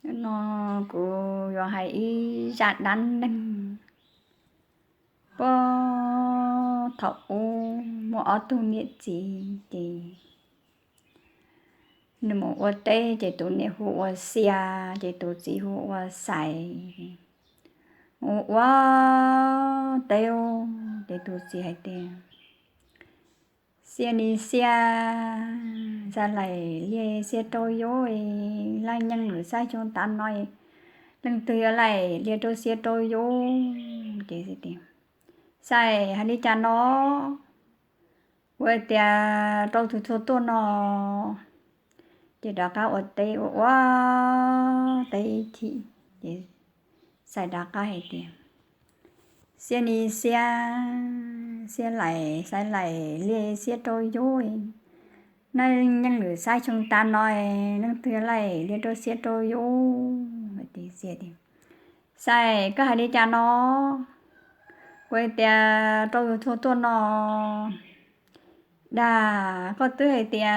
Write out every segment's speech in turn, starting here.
Nim no kuv yuav hais ib zaj dab neeg. Puag thaum ub muaj ob tug niam txiv ces nws mus ua teb ces tus niam hu ua Xia, ces tus txiv hu ua Xais. Mus ua teb ces tus txiv hais tias, Xia ni Xia, xav laim liaj xiab rau yub, laj nyeej lwm xab xyoo tav no, leej twg yuav laim liaj rau xiab rau yub? Ces Xais hais li cas no, kuv hais tias rau tus txhua tuaj no. Ces rov qab ua teb ua ua teb ib chim ces Xais rov qab hais tias, Xia ni Xia, xav laim, xav laim liaj xiab rau yub, laj nyeej lwm xab xyoo tav no, leej twg laim liaj rau xiab rau yub? Xais, koj hais li cas no? Kuv hais tias rau tus txhua tuaj no. Dag, koj twb hais tias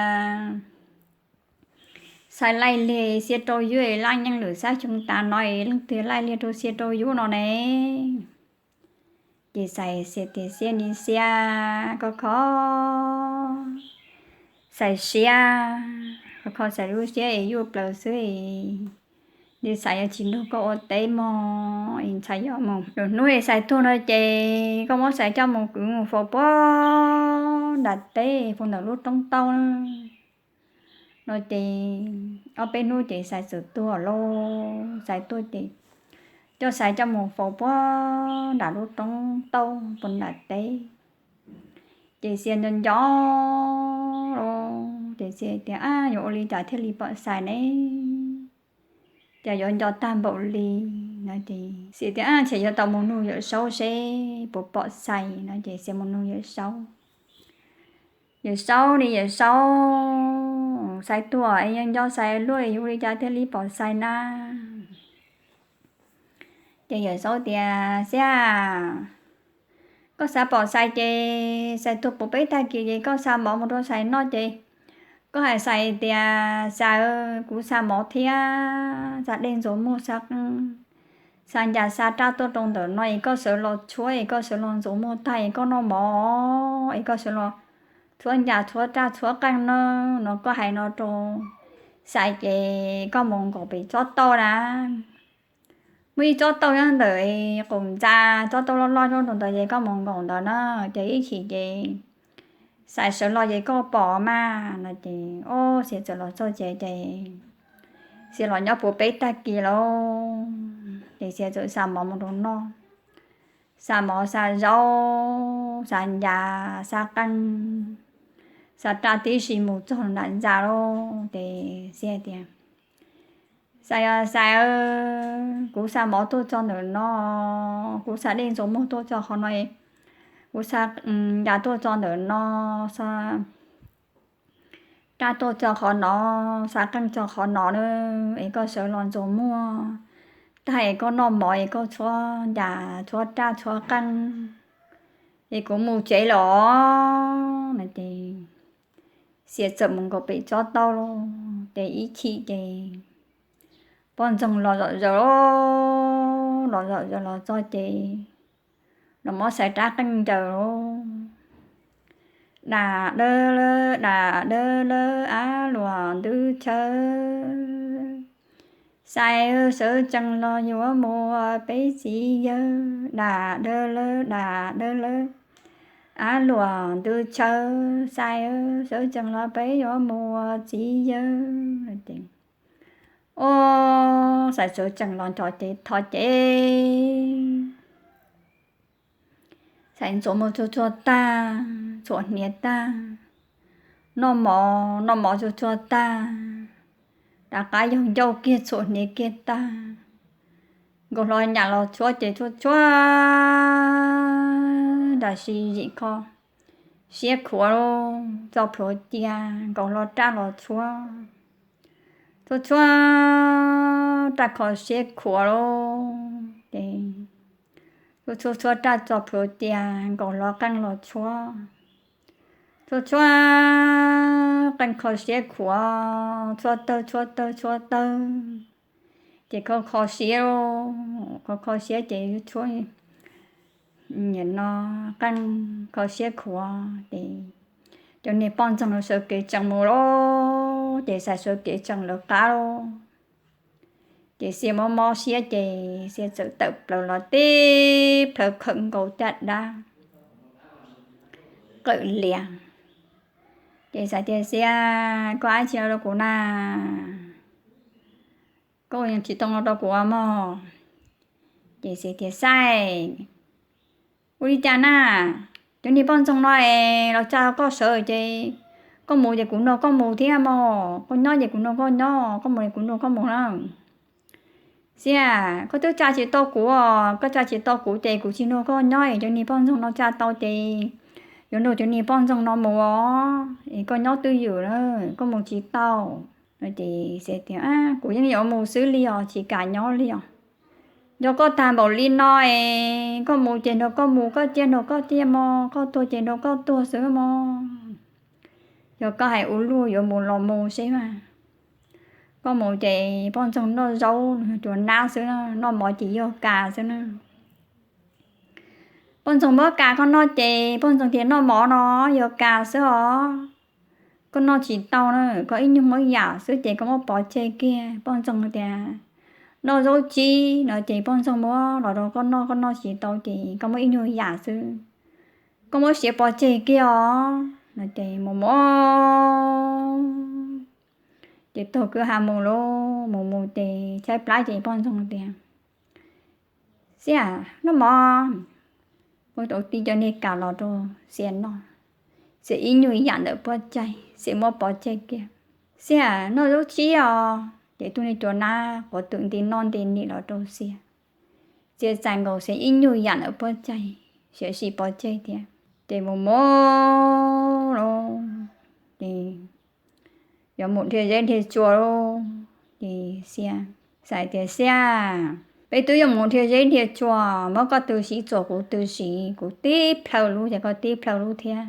xav laim liaj xiab rau yub, laj nyeej lwm xab xyoo tav no, leej twg laim liaj rau xiab rau yub no ne? Ces Xais tias, Xia ni Xia, kho kho Xais siab, kho kho Xais lub siab es yuj plaws xwb. Ces Xais yuav tsis nrog koj ua teb mog, es ntshai yog mus lwm hnub es Xais tuag no ces koj muab Xais coj mus kwv mus faus puag nram teb puag ntawm lub roob taub no. Ces ob peb hnub ces Xais txawm tuag lauj. Xais tuag ces coj Xais coj mus faus puag nram lub roob taub puag nram teb. Ces Xia nco nco los ces Xia tias, Ab, yuav ua li cas thiaj li pom Xais ne? Ces yuav nco tag npaum li no ces Xia tias, Ab, ces yuav tau mus nug Yawm Saub seb puas pom Xais no ces Xia mus nug Yawm Saub. Yawm Saub ne, Yawm Saub, Xais tuag es yeej nco Xais luaj, yuav ua li cas thiaj li pom Xais na? Ces Yawm Saub tias, Xia, koj xav pom Xais ces Xais tuag puv peb tag kis ces koj xa mov mus rau Xais noj ces koj hais Xais tias, Xais, kuv xa mov thiab xa dej ntxuav muag, xa ncas xa raj tuaj rau ntawm no es koj sawv los tshuab es koj sawv los ntxuav muag tag es koj noj mov es koj sawv los tshuab ncas tshuab raj tshuab qeej no. No koj hais no rau Xais ces koj mus nkaum pem tsob tauj na. Muaj ib tsob tauj nyob ntawm qaum ntxa, tsob tauj loj loj nyob rau ntawd ces koj mus nkaum ntawd na, ces ib chim ces Xais sawv los ces koj pom mas no ces, o, Xia txawm los txog ces, ces Xia los nyob puv peb tag kis lauj. Ces Xia txawm xa mov mus rau noj, xa mov xa zaub xa ncas xa qeej, xa raj tib si mus txog nram ntxa lauj. Ces Xia tias, Xais, Xais, kuv xa mov tuaj txog ntawm no, kuv xa dej ntxuav muag tuaj txog qhov no, kuv xa ncas tuaj txog ntawm no, xa raj tuaj txog qhov no, xa qeej txog qhov no na, es koj sawv los ntxuav muag tag es koj noj mov es koj tshuab ncas tshuab raj tshuab qeej es kuv mus tsev los no ces Xia txawm mus nkaum pem tsob tauj lauj. Ces ib chim ces poj ntxoog los zom zaws, los zom zaws los txog ces los muab Xais rab qeej ncaws lauj. Dam dawb lawb dam dawb lawb av luam ntub chaw, Xais sawv tsees los yuav mus ua peb txiv yawg. Dam dawb lawb dam dawb lawb av luam ntub chaw, Xais sawv tsees los peb yuav mus ua txiv yawg. Ces, o, Xais sawv tsees los nrog ces thov ces Xais ntxuav muag txhua txhua tag, txhuam hniav tag, noj mov noj mov txhua txhua tag, rov qab yog ncauj kiag txhuam hniav kiag tag, nkaus hlo nyas los tshuab ces tshuab tshuab nram si zim kho siab khuav, tso plhuav cia, nkaus hlo raj los tshuab, tshuab tshuab raj kho siab khuav lauj. Ces tshuab tshuab tshuab raj tso plhuav cia, nkaus hlo qeej los tshuab, tshuab tshuab qeej kho siab khuav, tshuab tawg tshuab tawg tshuab tawg, Ces kho kho siab, kho kho siab ces tshuab, nim no qeej kho siab khuav ces cov niag poj ntxoog no sawv kev tsees mus lawm, ces Xais sawv kev tsees lawv qab lawm. Ces Xia mob mob siab ces Xia txawm tawm plaws los tib plhaw khawm nkaus caj dab qawm lias. Ces Xais tias, Xia, koj ua dab tsi no rau kuv na? Koj ua tsis tau no rau kuv mog. Ces Xia tias, Xais, ua li cas na? Cov niag poj ntxoog no es los tsa koj sawv ces koj mus ces kuv nrog koj mus thiab mog, koj nyob ces kuv nrog koj nyob, koj mus ces kuv nrog koj mus na. Xia, koj twb tsa tsis tau kuv, koj tsa tsis tau kuv ces kuv tsis nrog koj nyob es cov niag poj ntxoog no tsa tau ces yuav nrog cov niag poj ntxoog no mus os, es koj nyob twj ywm na, koj mus tsis tau. Ces Xia tias, Kuv yeej yuav mus xwb li os, tsis kam nyob li os. Yog koj tag npaum li no es koj mus ces nrog koj mus, koj ciaj nrog koj ciaj mog, koj tuag ces nrog koj tuag xwb mog. Yog koj hais ua luaj yuav mus los mus seb mas. Koj mus ces poj ntxoog noj zaub cuag nab xwb, noj mov ces yog kas xwb na. Poj ntxoog muab kas koj noj ces poj ntxoog tias, Noj mov no yog kas xwb os, koj noj tsis tau na, koj ib nyuag muab yam xwb ces koj muab pov tseg kiag. Poj ntxoog tias, Noj zaub tsib no ces poj ntxoog muab los rau koj noj, koj noj tsis tau ces koj muab ib nyuag yam xwb, koj muab siav pov tseg kiag os no ces mus mus ces taug kwj ha mus lauj, mus mus ces tshaib plab ces poj ntxoog tias, Xia, noj mov. Muab tau tib cov niag kas los rau Xia noj, Xia ib nyuag yam ntawm puab tsaig, Xia muab pov tseg kiag. Xia, noj zaub tsib os. Ces tug niag cuag nab quav twm nti noj nti nim los rau Xia. Xia txais nkaus Xia ib nyuag yam ntawm puab tsaig, Xia sim pov tseg thiab. Ces mus mus lauj, ces yuav mus dhia zeb dhia tsua lauj. Ces Xia, Xais tias, Xia, peb twb yuav mus dhia zeb dhia tsua, muab koj tw siv txuas kuv tw siv, kuv tib plhaw lub ces koj tib plhaw lub thiab.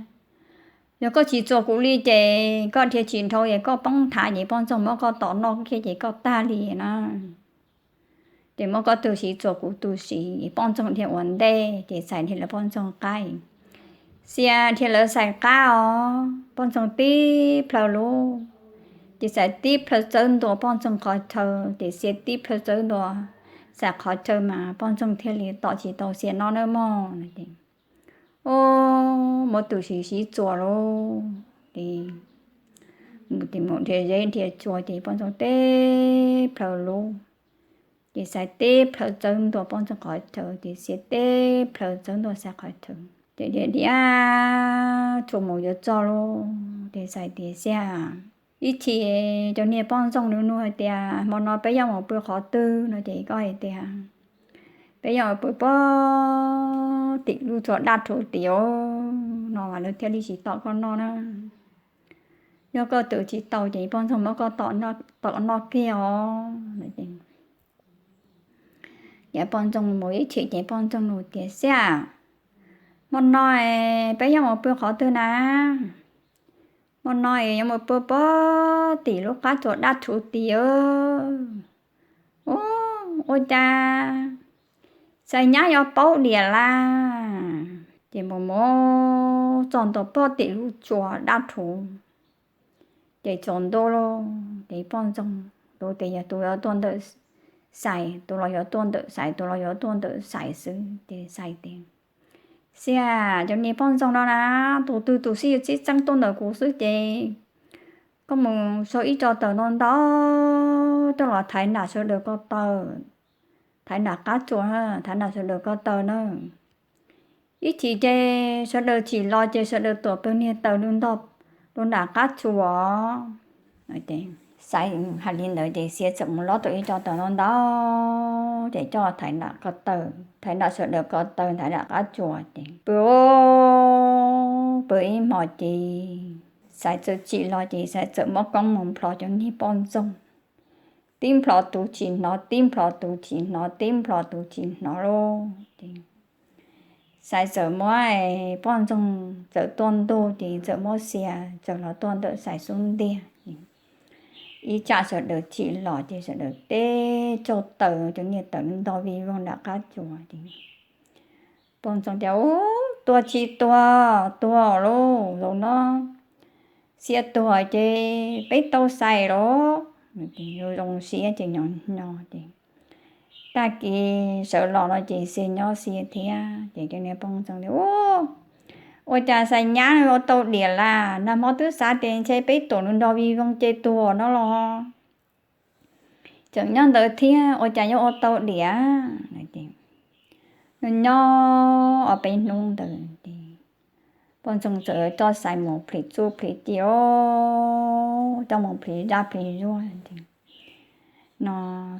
Yog koj tsis txuas kuv li ces koj dhia tsis dhau ces koj poob nthav ces poj ntxoog muab koj tom noj kiag ces koj tag li na. Ces muab koj tw siv txuas kuv tw siv, poj ntxoog dhia ua ntej ces Xais dhia lawv poj ntxoog qab. Xia dhia lawv Xais qab os, poj ntxoog tib plhaw lub, ces Xais tib plhaw txawb ntua poj ntxoog qhov chaw, ces Xia tib plhaw txawb ntua Xais qhov chaw mas poj ntxoog thiaj li tom tsis tau Xia noj nawb mog no ces, o, muab tw siv siv txuas lauj, ces mus dhia zeb dhia tsua ces poj ntxoog tib plhaw lub, ces Xais tib plhaw txawb ntua poj ntxoog qhov chaw, ces Xia tib plhaw txawb ntua Xais qhov chaw, ces dhia dhia tsua mus yuav txog lauj, ces Xais tias, Xia, ib chim cov niag poj ntxoog nws nug hais tias hmo no peb yuav mus pw qhov twg no ces koj hais tias peb yuav mus pw puag tim lub tsua dab rhuv tim no mas lawv thiaj li tsis tom koj noj na. Yog koj tw tsis tau ces poj ntxoog muab koj tom noj kiag os. Ces poj ntxoog mus ib chim ces poj ntxoog nug tias, Xia, hmo no peb yuav mus pw qhov twg na? Hmo no es yuav mus pw puag tim lub qab tsua dab rhuv tim. Ua, ua cas Xais nyab yuav paub diam lawm? Ces mus mus txog ntua puag tim lub tsua dab rhuv, ces tsaus ntuj lauj, ces poj ntxoog, tus tias yog tus yuav tuaj ntawm Xais, tus los yuav tuaj ntawm Xais, tus los yuav tuaj ntawm Xais xwb. Ces Xais tias, Xia, cov niag poj ntxoog no na, tus twg tus xij yuav txib txeeb tuaj ntawm kuv xwb ces koj mus sau ib co tawm ntau ntau coj los thaiv nram sawv daws ko taw, thaiv nram qab tsua, thaiv nram sawv daws ko taw na. Ib chim ces sawv daws tsim los ces sawv daws tuam pawg niag taws lug ntog rau nram qab tsua. Xais hais li ntawd ces Xia txawm mus lob tau ib co taws ntau ntau ces coj thaiv nram ko taw, thaiv nram sawv daws ko taw, thaiv nram qab tsua ces pw, pw ib hmos ces Xais txawm tsim los ces Xais txawm muab koob mus nplhos cov niag poj ntxoog, tib nplhos tus tsis hnov, tib nplhos tus tsis hnov, tib nplhos tus tsis hnov lauj. Ces Xais txawm muab poj ntxoog txawm tuaj ntug ces txawm muab Xia txawm los tuaj ntawm Xais xub ntiag. ib tsam sawv daws chim los ces sawv daws teb tsaug taws, cov niag tawm ntog vij voog nram qab tsuas ces Poj Ntxoog tias, Ub, tuag tsis tuag, tuag lauj, zaum no Xia tuag ces peb tau xais lauj. Zoo zoo siab ces nyob nyob ces tag kis sawv los no ces Xia nyob Xia thiab ces cov niag Poj Ntxoog tias, Ub, ua cas xais nyab ua tau diam las, nag hmo twb xav tias ntshe peb tuam nws nrog vij voog ces tuag no los tseem nyob ntawd thiab, ua cas yuav ua tau diam. Nyob ob peb hnub ntawd ces Poj Ntxoog txawm coj Xais mus plhis txuj plhis ci os, coj mus plhis zaj plhis zuag. No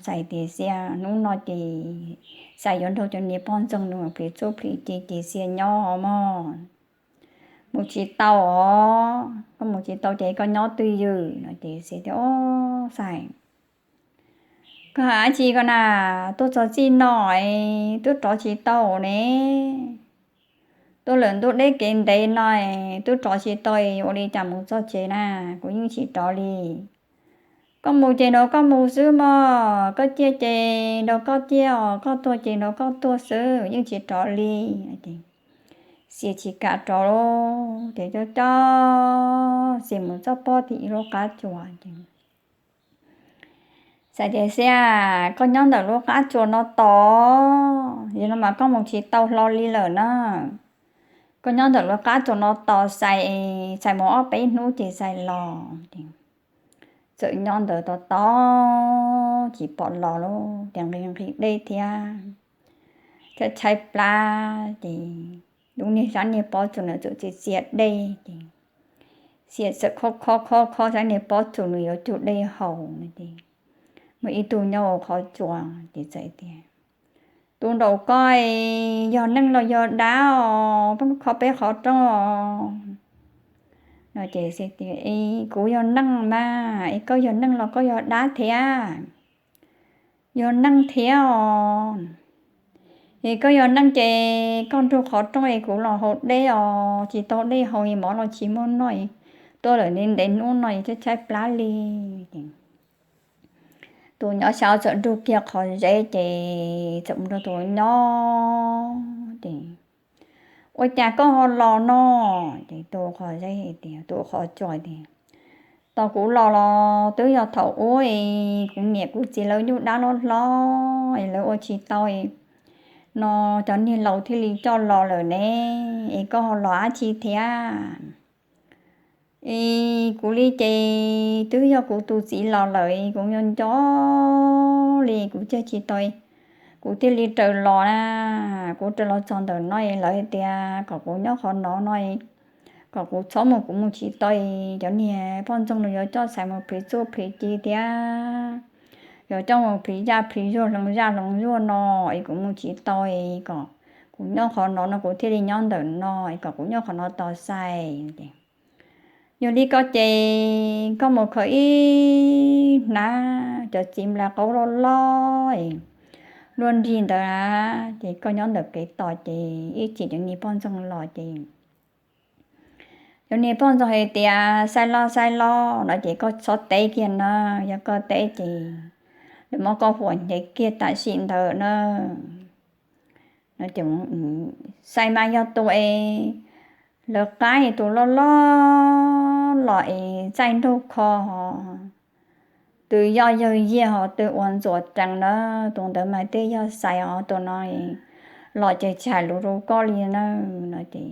Xais tias, Xia, hnub no ces Xais yuav nrog cov niag Poj Ntxoog nws plhis txuj plhis ci ces Xia nyob mog. Mus tsis tau os, koj mus tsis tau ces koj nyob twj ywm no ces Xia tias, Ob, Xais, koj hais dab tsi ko na, tuaj txog txij no es twb rov tsis tau ne. Tuaj lawm ntuj deb kev ntev no es twb rov tsis tau es ua li cas mus txog tsev na, kuv yeej tsis rov li. Koj mus ces nrog koj mus xwb mog, koj ciaj ces nrog koj ciaj os, koj tuag ces nrog koj tuag xwb, yeej tsis rov li. Xia tsis kam rov lauj, ces coj coj Xia mus txog pob tim ib lub qab tsuas ces Xais tias, Xia, koj nyob ntawm lub qab tsuas no tos, yog no mas koj mus tsis tau hlo li lawm na. Koj nyob ntawm lub qab tsuas no tos Xais, Xais mus ob peb hnub ces Xais los. Txawm nyob ntawd tos tos tsis pom los lauj, ces nqhis nqhis dej thiab tshaib tshaib plab ces lub niag sab niag pob tsuas nws txawm txias txias dej ces Xia txawm khob khob khob khob sab niag pob tsuas nws yuav cug dej haus no ces muaj ib tug nyob hauv qhov tsua ces txawm tias, Tus nraum ko yog neeg los yog dab os, koj khob peb qhov rooj os. No ces Xia tias, Es kuv yog neeg mas, es koj yog neeg los koj yog dab thiab? Yog neeg thiab os. Es koj yog neeg ces koj nrug qhov rooj es kuv los haus dej os, tsis tau dej haus es mov los tsis muaj noj, tuaj lawm ntev ntev hnub no es tshaib tshaib plab li. Tus nyob saud txawm nrug kiag qhov zeb ces txawm mus nrog tus nyob ces, Ua cas koj ho los no? Ces tus qhov zeb tias, tus qhov tsua tias, Tos kuv los los twb yog thaum ub es kuv niam kuv txiv lawv nyuj dab loj hlob es lawv ua tsis tau no, cov niag laus thiaj li coj los lawm ne, es koj ho los dab tsi thiab? Es kuv li ces twb yog kuv tus txiv los lawm es kuv nco nco li kuv ciaj tsis tau, kuv thiaj li raws los na. Kuv raws los txog ntawm no es lawv tias kom kuv nyob qhov no no, kom kuv txhob mus, kuv mus tsis tau es cov niag poj ntxoog no yuav coj Xais mus plhis txuj plhis ci thiab yuav coj mus plhis zaj plhis zuag hloov zaj hloov zuag no es kuv mus tsis tau es kom kuv nyob qhov no no, kuv thiaj li nyob ntawm no es kom kuv nyob qhov no tos Xais. Yog li ko ces koj mus khaws ib hnab cov txiv nplas qaub loj loj luaj nrig ntawd na, ces koj nyob ntawm kev tos ces ib chim cov niag poj ntxoog los ces cov niag poj ntxoog hais tias, Xais los, Xais los no ces koj txhob teb kiag na. Yog koj teb ces lawv muab koj huam nchev kiag tam sim ntawd na. Xais mas yog tus es lawv qab es tus loj loj los es txaij nraug kho, tus yoj yawg yiag ho tus ua ntxuav rees na, tus ntawd mas tej yog Xais os, tus no los ces tsis hais lus rau koj li na. No ces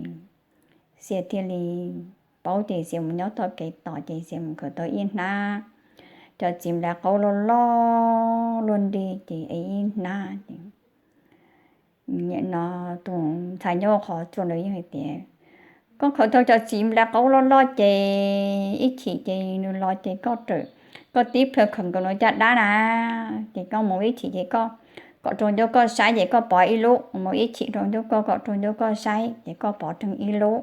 Xia thiaj li paub ces Xia mus nyob tom kev tos ces Xia mus khaws tau ib hnab cov txiv nplas qaub loj loj luaj nrig ces ev ib hnab ces no tus ntxhais nyob qhov tsua ntawd yeej hais tias, Koj khaws tau cov txiv nplas qaub loj loj ces ib chim ces nws los ces koj, koj tib plhaw khaws nkaus nws caj dab na, ces koj mus ib chim ces koj kom raug ncauj koj saib ces koj pov ib lub, mus ib chim raug ncauj koj kom raug ncauj koj saib ces koj pov rhees ib lub.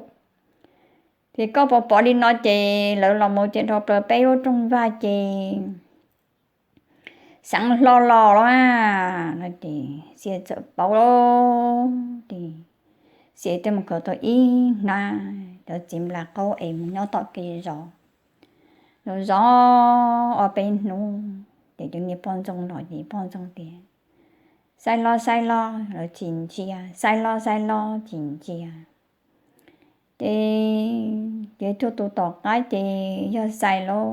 Ces koj pov pov li no ces lawv los mus ces dhau plaws peb lub rooj vag ces xeev hlo los lawm no ces Xia txawm paub lawm ces Xia thiaj mus khaws tau ib hnab cov txiv nplas qaub es mus nyob tom kev zov. Los zov ob peb hnub ces cov niag poj ntxoog los ces poj ntxoog tias, Xais los xais los, los tsis ntsia, xais los xais los tsis ntsia. Ces, ces tuag tus tom qab ces yog Xais lauj,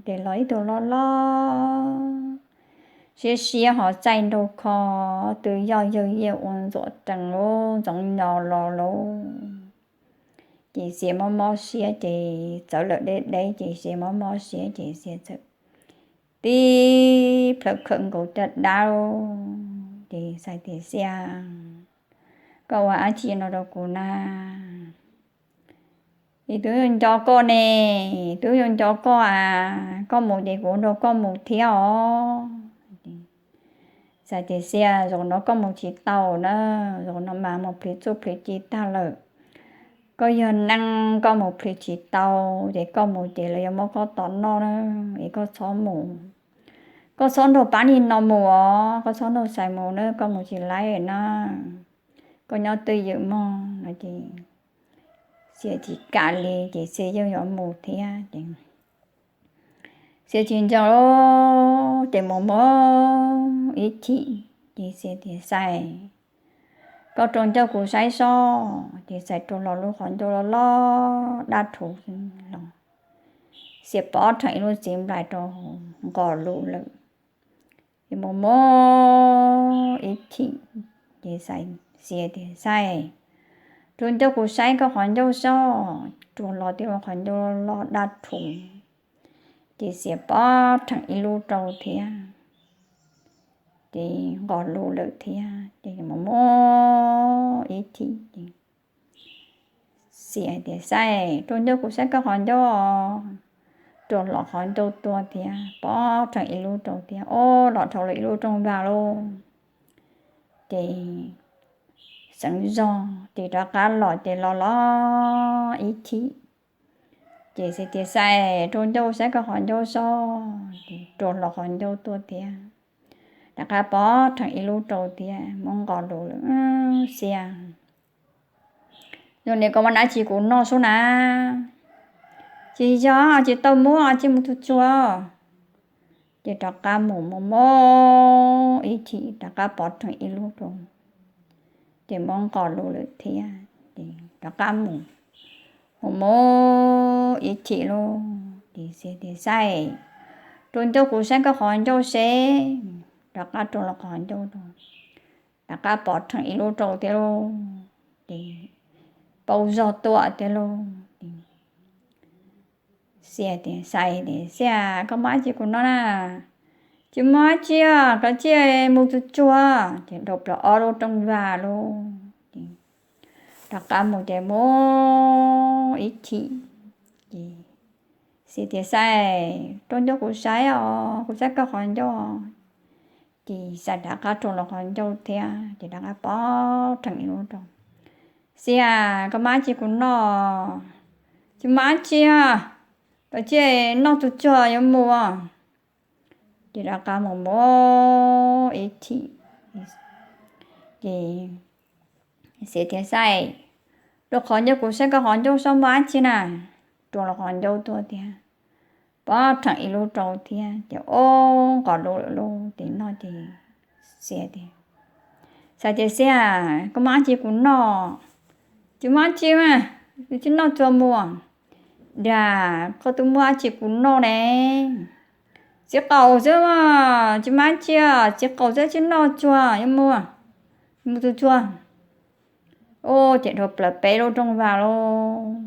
ces los ib tug loj loj siab siab ho txaij nraug kho, twb yog yawg Yiaj ua ntxuam rees lauj, ntxoov nyo los lauj. Ces Xia mob mob siab ces txawv lawm deb deb ces Xia mob mob siab ces Xia txawm tib plhaw khawm nkaus caj dab lauj. Ces Xais tias, Xia, koj ua dab tsi no rau kuv na? Es twb yuav nco koj ne, twb yuav nco koj as, koj mus ces kuv nrog koj mus thiab os. Xais tias, Xia, zaum no koj mus tsis tau na, zaum no mas mus plhis txuj plhis ci tag lawm. Koj yog neeg koj mus plhis tsis tau, ces koj mus ces lawv yuav muab koj tom noj na, es koj txhob mus. Koj txhob nrog pab nim no mus os, koj txhob nrog Xais mus na, koj mus tsis laib na. Koj nyob twj ywm mog no ces Xia tsis kam li ces Xia yeej yuav mus thiab ces Xia tsis ntseeg lauj, ces mus mus ib chim ces Xia tias, Xais, koj rau ncauj kuv saib sob. Ces Xais rau los lub qhov ncauj loj loj dab rhuv los, Xia pov rheem ib lub txiv nplaim rau nqos lus lawm. Ces mus mus ib chim ces Xais, Xia tias, Xais, rau ncauj kuv saib koj qhov ncauj sob. Rau los tib lub qhov ncauj loj dab rhuv, ces Xia pov rheem ib lub rau thiab, ces nqos lus lawm thiab. Ces mus mus ib chim ces Xia tias, Xais, rau ncauj kuv saib koj qhov ncauj. Rau los qhov ncauj tuaj thiab, pov rheem ib lub rau thiab, o, los dhau lawm ib lub rooj vag lauj. Ces xeev zog ces rov qab los ces los los ib chim ces Xia tias, Xais, rau ncauj saib koj qhov ncauj sob. Ces rau los qhov ncauj tuaj thiab, rov qab pov rheem ib lub rau thiab, muab nqos lus lawm. Xia, yog niam koj muab dab tsi kuv noj sub na? Tsis yog, tsis tau muab, tsis mus txuag txuag. Ces rov qab mus mus mus ib chim rov qab pov rheem ib lub rau, ces muab nqos lus lawm thiab, ces rov qab mus mus mus ib chim lauj. Ces Xia tias, Xais, rau ncauj kuv saib koj qhov ncauj seb. Rov qab rau los qhov ncauj rau, rov qab pov rheem ib lub rau thiab lauj. Ces paub zog tuaj thiab lauj. Xia tias, Xais tias, Xia, koj muab dab tsi kuv noj na? Tsis muab dab tsi, koj cia mus txuag txuag. Ces dhau plaws ob lub rooj vag lauj. Ces rov qab mus ces mus ib chim, ces Xia tias, Xais, rau ncauj kuv saib os, kuv saib koj qhov ncauj. Ces Xia rov qab rau los qhov ncauj thiab, ces rov qab pov rheem ib lub rau. Xia, koj muab dab tsi kuv noj? Tsis muab dab tsi, koj cia noj txuag txuag yuav mus. Ces rov qab mus mus ib chim, ces Xia tias, Xais, rau qhov ncauj kuv saib koj qhov ncauj saib muaj dab tsi na. Rau los qhov ncauj tuaj thiab, pov rheem ib lub rau thiab, ces ob nqos lus lawm lauj. Ces no ces Xia tias, Xais tias, Xia, koj muab dab tsi kuv noj? Tsis muab dab tsi mas, kuv tsis noj txuag mus. Dag, koj twb muab dab tsi kuv noj ne? Txiv qaub xwb mas, tsis muab dab tsi, txiv qaub xwb tsis noj txuag, yuav mus, mus txuag txuag. Ub, ces dhau plaws peb lub rooj vag lauj.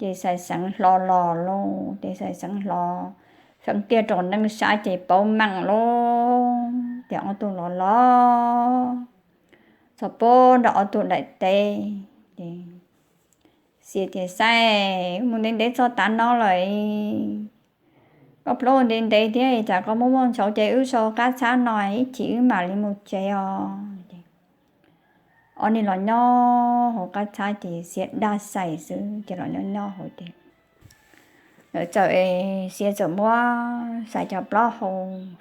Ces Xais xeev hlo los lauj, ces Xais xeev hlo, xeev kiag rau neej sab ces paub meem lauj. Ces ob tug los los txog puag nram ob tug daim teb, ces Xia tias, Xais, mus ntev ntev txog tav no lawm, koj plaub ntev ntev thiab, tsam koj muaj muaj ntshauv ces wb sau qab txhab no ib chim wb mam li mus tsev os. Ces ob niag los nyob hauv qab txhab ces Xia dag Xais xwb, ces los nyob nyob hauv ces lawv txawm, Xia txawm muab Xais cov plaub hau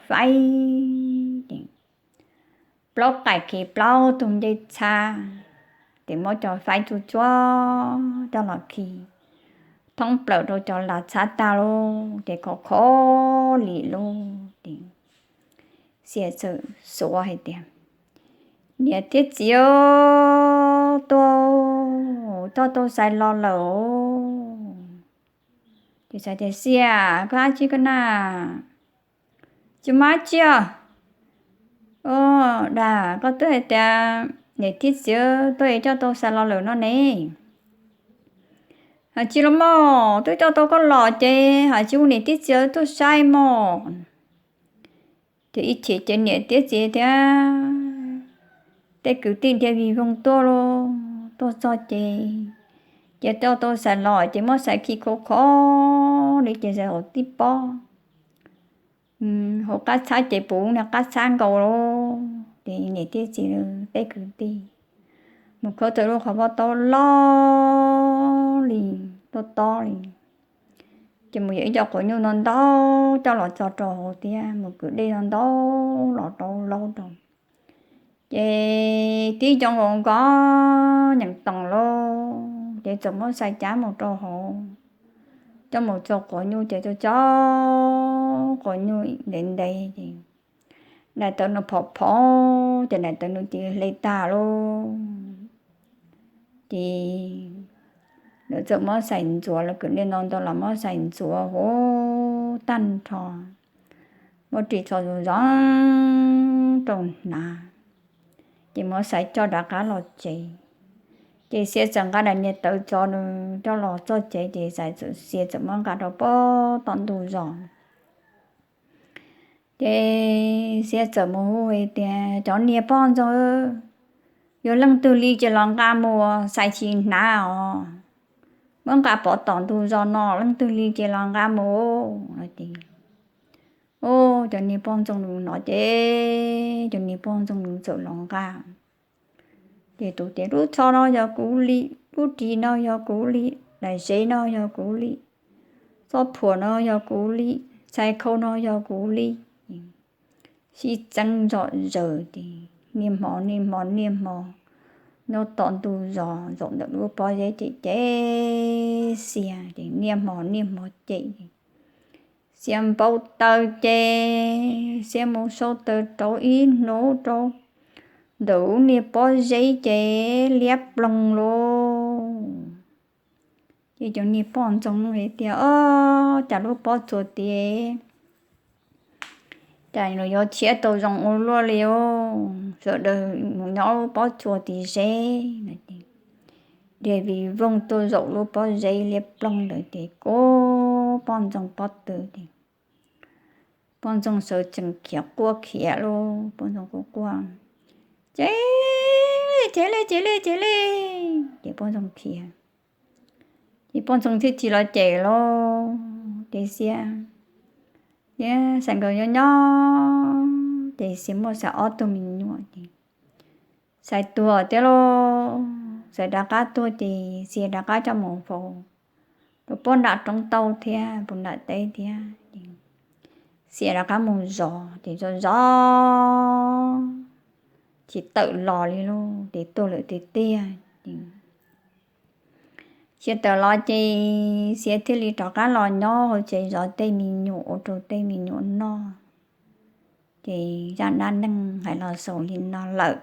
faib, ces plaub qaim khi plaub tug ncej txhab, ces muab cov faib txuag txuag coj los khi, thoob plaws rau cov las txhab tag lauj, ces khov kho li lauj. Ces Xia txawm xuav hais tias, Niam thiab txiv, tuaj, coj tau Xais los lawm. Ces Xais tias, Xia, koj ab tsi koj na? Tsis muaj dab tsi os. Dag, koj twb hais tias niam thiab txiv tuaj es coj tau Xais los lawm no ne. Hais tsis los mog, twb coj tau koj los ces hais tsis hu niam thiab txiv tuaj saib mog. Ces ib chim ces niam thiab txiv thiab tej kwv tij dhia vij voog tuaj lauj, tuaj txog ces, ces coj tau Xais los ces muab Xais khi khov kho li ces Xais hauv tib pob, hauv qab txhab ces puv niag qab txhab nkaus lauj. Ces niam thiab txiv tej kwv tij mus khawb tau lub qhov pob taub loj li, tob tob li, ces mus yog ib co quav nyuj ntau ntau coj los tso rau hauv thiab mus kwv dej ntau ntau los rau laub rau. Ces tib co nkaus nkaus nyeem toos lauj, ces txawm muab Xais cab mus rau hauv, coj mus tso quav nyuj ces tso tso quav nyuj ntev ntev ces daim tawv nws phom phom ces daim tawv nws cia li hle tag lauj. Ces lawv txawm muab Xais ntxuav, lawv kwv dej ntau ntau los muab Xais ntxuav huv tag nrho, muab ris txhos zoo zoo rau hnav, ces muab Xais coj rov qab los tsev. Ces Xia txawm nqa daim niag tawv tsov nws coj los txog tsev ces Xais txawm, Xia txawm muab nqa rau pob tom ntug zos. Ces Xia txawm mus hu hais tias, Cov niag poj ntxoog, yog leej twg li ces los nqa mus, Xais tsis hnav os. Muab nqa pov tom ntug zos no, leej twg li ces los nqa mus. Ces, o, cov niag poj ntxoog nws hnov ces cov niag poj ntxoog nws txawm los nqa. Ces tus tias, Lub tsho no yog kuv li, lub ris no yog kuv li, daim zes no yog kuv li, txoj phuam no yog kuv li, txhais khau no yog kuv li. Sib txeeb zom zaws ces niaj hmo niaj hmo niaj hmo nyob tom ntug zos zaum ntawm lub pob zeb ces ces Xia ces niaj hmo niaj hmo ces Xia npau taws ces Xia mus sau taws rau ib hnub rau ntawm lub niag pob zeb ces liab ploog lauj. Ces cov niag poj ntxoog hais tias, Ob, cas lub pob tsuas tid, cas nws yuav tshiab tau zoo ua luaj li os, sawv daws mus nyob lub pob tsuas tid seb. Dhia vij voog tuaj zaum lub pob zeb liab ploog ntawd ces kub poj ntxoog pob tw ces poj ntxoog sawv tsees khiav quaj khiav lauj, poj ntxoog quaj quaj, Ces, ces li, ces li, ces li. Ces poj ntxoog khiav, ces poj ntxoog thiaj tsis los cem lauj. Ces Xia, Xia, Xais nkawd nyob nyob ces Xia muaj Xais ob tug me nyuam ces Xais tuag thiab lauj. Xais rov qab tuag ces Xia rov qab coj mus faus rau puag nram roob tau thiab puag nram teb thiab. Xia rov qab mus zov ces zov zov tsis tawm los li lauj, ces tuag lawm tiag tiag. Xia tawm los ces Xia thiaj li rov qab los nyob hauv tsev zov tej me nyuam ua rau tej me nyuam noj. Ces zaj dab neeg hais los xaus li no lawm.